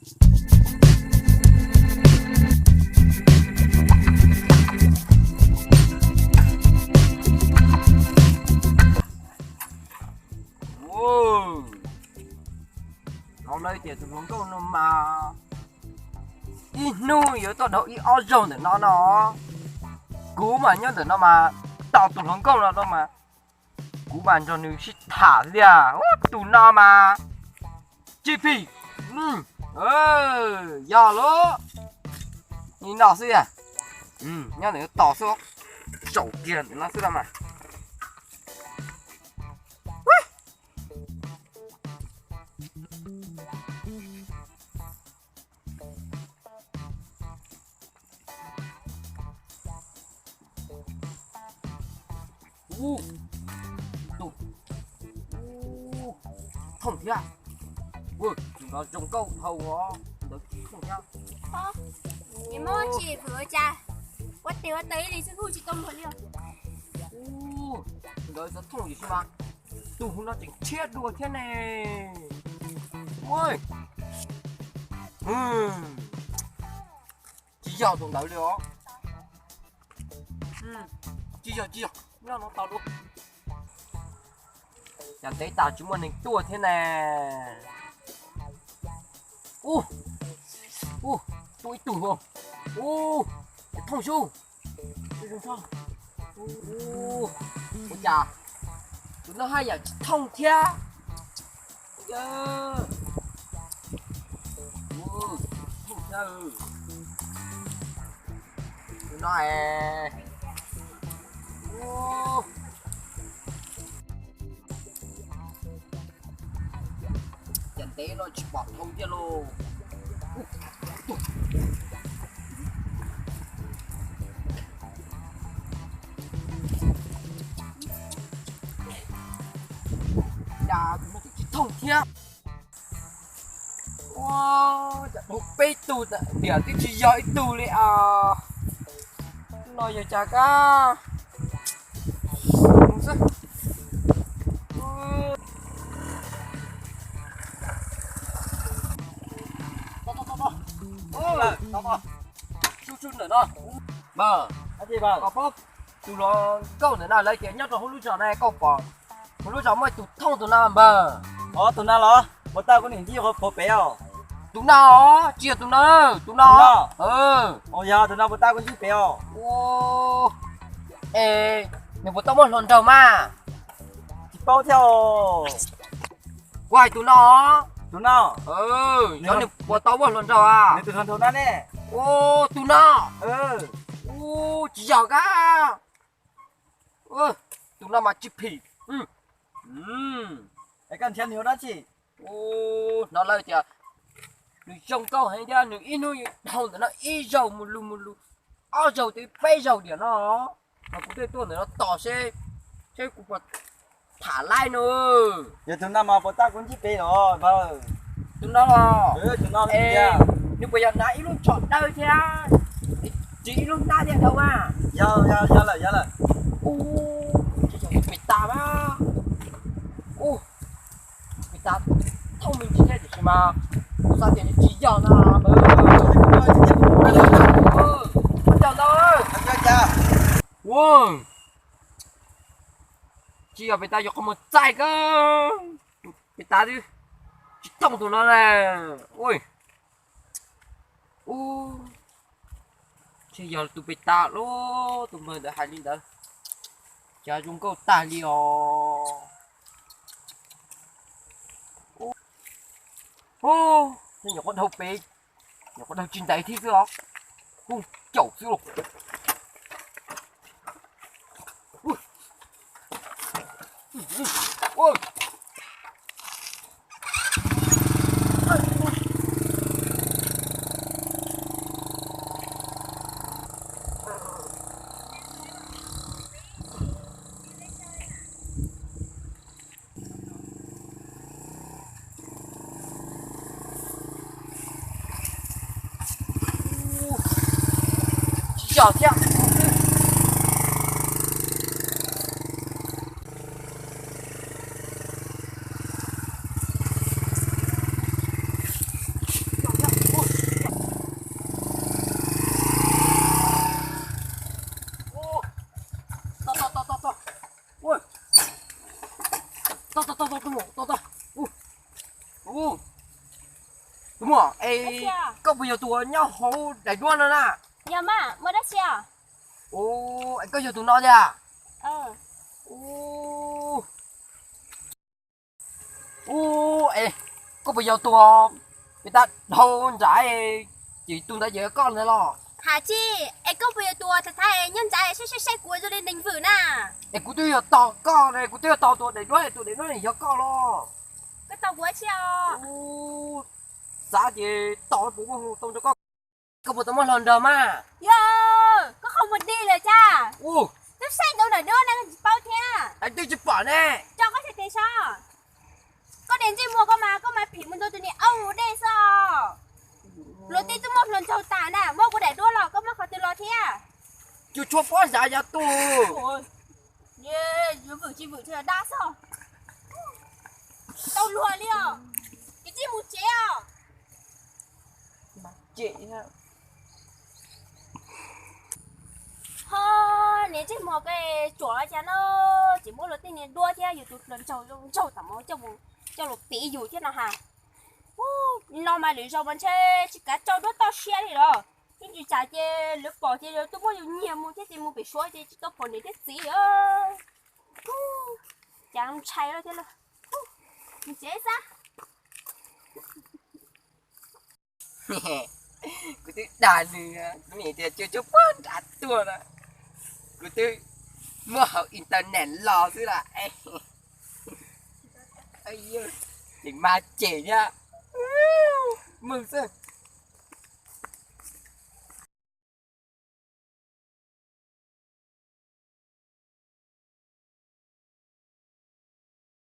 Hnov lawv tias tus hluas nkauj no mas ib hnub yuav tuaj dhau ib ob zaug ntawm no no. Kuv mas nyob ntawm no mas tos tus hluas nkauj no no mas kuv mas nrog nws sib tham tiag. Tus no mas tsis phim. Yog lawm, nim no xwb tiag. Nyob ntawm tos xwb, zaum kiag ntawm no xwb no mas. Tus, tus, thooj thiab. Tus no zoo nkauj dhau os, ntawd thooj thiab. Ua tes ua taw ib li xwb kuj tsis tau luag li. Tus ntawd xov thooj tiam sis mas tus no tseem tshiab dua thiab ne. Tsis yog tus ntawd li os. Tsis yog, tsis yog, nyob no tau dua. Cas ntev tas tsis muaj neeg tuaj thiab ne. Ub, ub, tuaj ib tug. Ub, thooj sub. Ua cas tus no haj yam tsis thooj thiab. Tus no es, cas ntev no tsis pom dhau tiag lauj. Cas tus no tseem tsis thooj thiab. Ua cas dhau peb tug, diam twb tsis yog ib tug li os. No yog cas kab. Sub sub ntawm no. Mas, koj paub tus hluas nkauj ntawm no lawv tias nyob rau hauv lub zos na, koj pom hauv lub zos muaj ib tug thooj tus no npawg. Tus no los puas tau kuv niam ntsib puag pem os? Tus no, tsis yog tus no, tus no. Yog tus no puas tau kuv ntsib pem os? Es nws puas tau muaj hluas nraug mas? Tsis paub thiab. Kuv hais tus no. Tus no. Cov nws puas tau muaj hluas nraug a? Nws tus hluas nraug no ne. Tus no. Tsis yog kab. Tus no mas tsis phim. Es koj nrhiav nws ua dab tsi? Hnov lawv tias nws zoo nkauj heev thiab nws ib hnub dhau ntawm no ib zaug mus lug mus lug, ob zaug twb peb zaug diam no. Mas kuv thiaj tuaj ntawm no tos seb, seb kuv puas tham laib no. Yog tus no mas puas tau kuv ntsib pem os npawg? Tus no los, nws puas yog hnav ib lub tsho dawb thiab, tsis ib lub hnab thiab dhau mas? Yog, yog lawm, yog lawm. Ub, tsis yog pem tas mas. Ub, pem tas thooj me ntsis thiab tiam sis mas kuv xav tias nws tsis yog no. Ua cas no? Ua, tsis yog pem tas yuav qhov muag txaij kab. Pem tas twb tsis thooj tus no na. Ua, ub, ntshe yog tus pem tas lub, tus npawg ntawd hais li ntawd, cas zoo nkauj tag li os. Ub, nyuam qhuav dhau pem, nyuam qhuav dhau tsis ntev thiab xwb os. Ub, caum xwb los. Tsis yog thiab. Tus muam, es koj puas yog tus nyob hauv daim duab no na? Yog mas, muaj dab tsi os? Es koj yog tus no tiag? Ub, es koj puas yog tus pem tag dhau ntawd, ces tus ntawd ces yog koj ntag los? Hais tsis, es koj puas yog tus uas thaum ntawd nyob ntawd saib saib saib kuv zoo li neeg vwm na? Es kuv twb yog tos koj, kuv twb yog tos tus daim duab, tus daim duab yog koj los? Koj tos kuv tsis os? Xav ces tos puas muaj hu tau nrog koj. Koj puas tau muaj hluas nraug mas? Yog, koj qhov muag dig lawm cas? Twb saib ntau daim duab na koj tsis paub thiab. Twb tsis pom ne. Tso koj tsev tes so. Koj niag ntsej muag koj mas, koj mas phim mus nrog tus niag aub dej xwb. Luag tej twb muaj hluas nraug tas na, muab kuv daim duab los koj muab qhov twg los thiab? Tsis tshua paub xyov yog tus. Yuav vwm tsis vwm tsis dab xwb. Tau luag li os. Ces tsis mus tsev os. Ho niag ntsej muag koj tsuam cas no, tseem muab luag tej niag duab thiab yus tus hluas nraug zoo nraug tam mov coj mus, coj los piv yus thiab no ha. No mas lwm zaus mas ntshe tsis kav tsau duab toj siab li los. Yeej tsis tsam ces lawv pom ces lawv tuaj muab yus nyiag mus thiab ces mus pem Suav ces tsis tau pom niam thiab txiv. Cas ntshai thiab lauj. Mus tsev xwb. Kuv twb dag nws, nws tias tsis tshua paub nrad tuaj na. Kuv twb muab hauv internet los xwb las. Tseem mas cem thiab. Mog xwb.